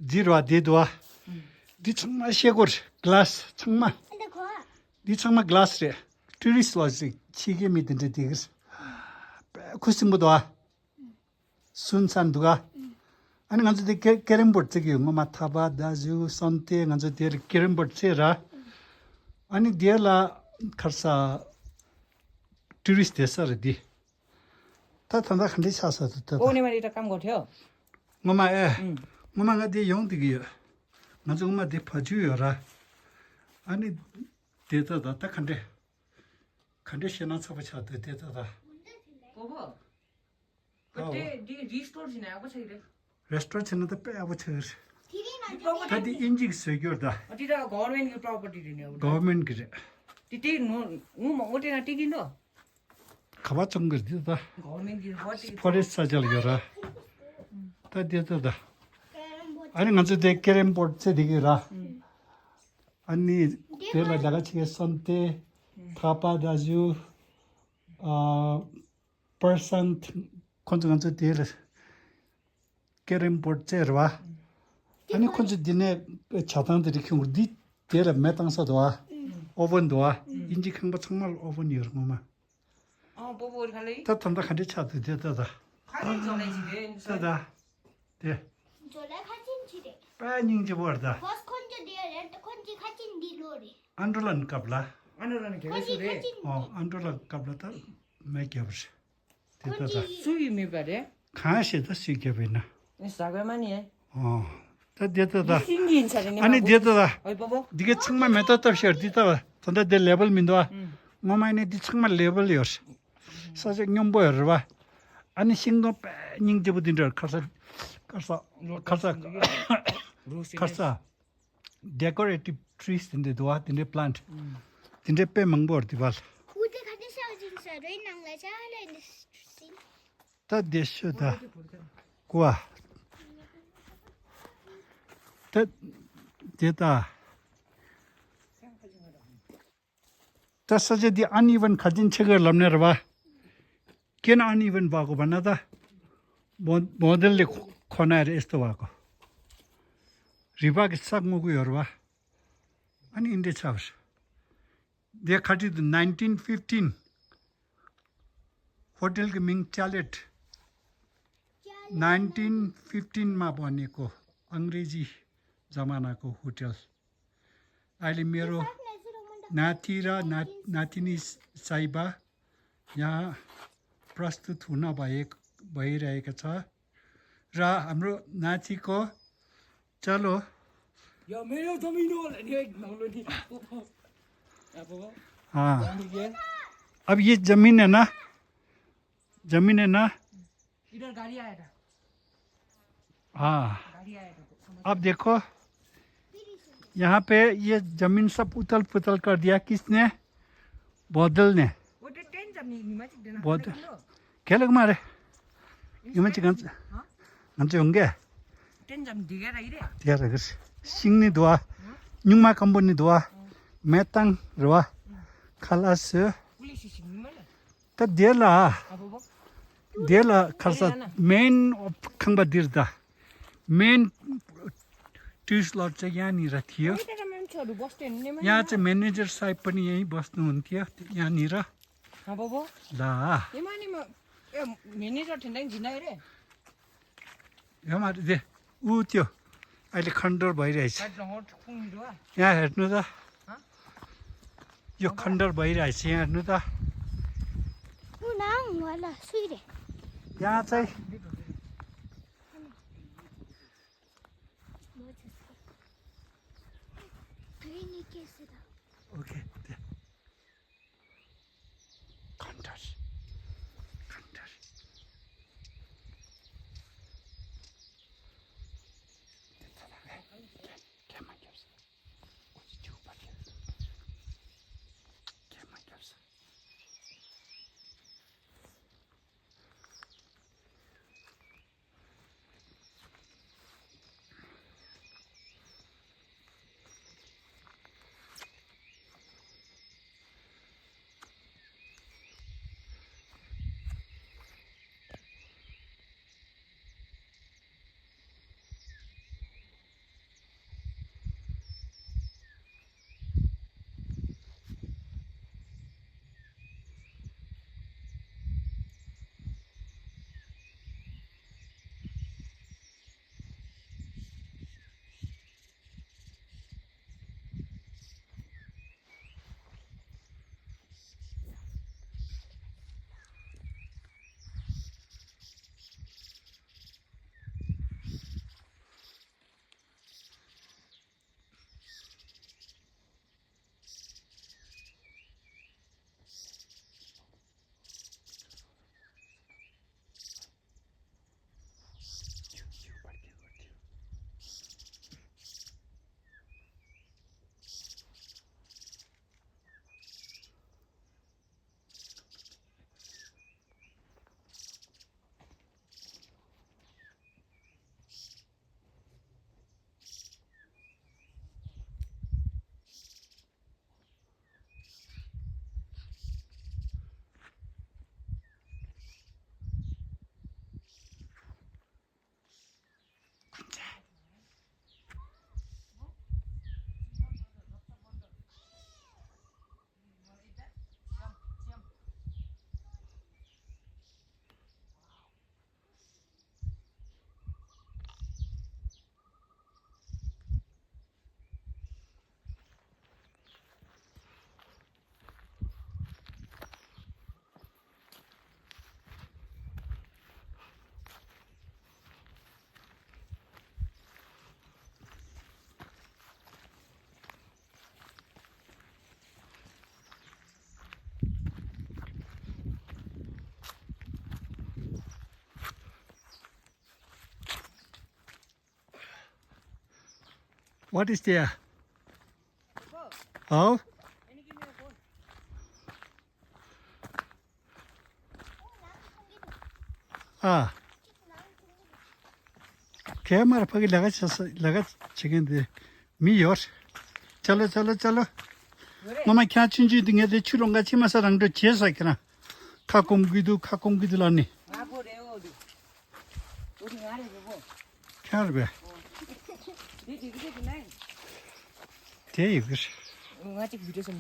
지루와 디도와 디 정말 시골 글라스 정말 디 정말 글라스래 트리스 와지 치게 믿는데 디그스 쿠스무도와 순산두가 아니 간저 디 캐럼보드 저기 엄마 타바 다주 선테 간저 디 캐럼보드 세라 아니 디엘라 카사 tourist देश रे the त थन्दा खण्डै छ त ओने मारी त काम गर्थ्यो ममा गदि यौं दिगि नजु मा दे फजु र अनि ते त त खण्डै सेना छ छ त ते त ओहो कते दि रिस्टोर छिन अब छ रे रेस्टोरेन्ट छिन त पे अब छ त दि इन्जिक सेक्युर द अति त गभर्नमेन्ट को प्रपर्टी दिने अब गभर्नमेन्ट गिरे तिते नु ओटे न टिकिनो खबा चंगर दि त गभर्नमेन्ट गिर हट फरेस्ट सजल गर त दे त अनि गन्छ दे केरेम बोर्ड चाहिँ दिगि र अनि तेला जग्गा छ सन्ते थापा दाजु पर्सन खन्छ तेल केरेम बोर्ड चाहिँ रवा अनि खन्छ दिने छतान दि खिउ दि तेल मेताङ स दोआ ओभन दोआ इंजि खंबा छंगमाल ओभन यरमा बोबोर खाले त थन्दा खण्डै छ त दे त खाले जले छिरे सदा दे जोला खाचिन छिरे पानिङ जे बर्दा बस खन्छ दिएर त खन्छ खाचिन दिलोरे आन्दोलन कपला आन्दोलन के सुरे आन्दोलन कपला त मै के बस त्यो त सुई मे बारे खासे त सिके बिन सागमा नि त दे त सिंगिन छ नि अनि दे त ओइ बबो दिगे छङमा मे त शेयर दि त तन्दा दे लेभल मिन्दवा ममाइने दि छङमा लेभल योर्स सजे ङम्बो हेरवा अनि सिंगो निङ जेबु दिनर खर्चा डेकोरेटिभ ट्रीज दिने दुवा दिने प्लान्ट दिने पे मंगबो दिवाल उते खाते साउजिन सरै नंगला चाले इन्डस्ट्री त देशो त कुवा त देता त सजे दि अनइवन खजिन छगर लम्ने रवा किन अनइवन भएको भन्न त मोडलले खनाएर यस्तो भएको रिभाग सक्मुगुहरू वा अनि इन्डे छ दे खटी 1915 होटलको मिङ च्यालेट 1915 मा बनेको अंग्रेजी जमानाको होटल अहिले मेरो नाति र नातिनी साइबा यहाँ प्रस्तुत हुन भइरहेको छ र हाम्रो नातिको चलो यो मेरो जमिन हो नि एक नौलो नि हाँ अब ये जमीन है ना इधर गाड़ी आया था हाँ गाड़ी आया था अब देखो यहाँ पे ये जमीन सब उथल पुथल कर दिया किसने बादल ने वो तो टेन जमीन हिमाचल देना बादल क्या लग मारे हिमाचल गंज होंगे टेन जमीन दिया रही रे यार अगर सिंगनी दुआ न्यूमा कंपनी दुआ मेतांग रुआ खालास पुलिस सिंह में तो देला अब खालसा मेन खंबा दिर्दा मेन टुरिस्ट लज चाहिँ यहाँनिर थियो तेरा मान्छेहरु बस्थे नि यहाँ चाहिँ म्यानेजर साहब पनि यहीँ बस्नुहुन्थ्यो यहाँनिर हाँ बाबा ला ये माने म ए मैनेजर ठेन्डाङ झिनाइ रे यहाँ दे ऊ त्यो अहिले खण्डर भइरहेछ साइड हट खुङ दुआ यहाँ हेर्नु त यो हाँ? खण्डर भइरहेछ यहाँ हेर्नु त उनाङ वाला सुइरे यहाँ चाहिँ ग्रीनी केसरा ओके खण्डर खण्डर What is there? Bobo, Oh, can you give me a phone? ah. Camera pagi laga chicken miyor. Chalo. Where? Mama kya chinji dinge de chulonga chima sarang do chesa kina. Kakomgidu lani. Ah, go there, oh, do. What do you want, Bobo? Kya be? Did you get the line? Te yigir. I'm going to take videos of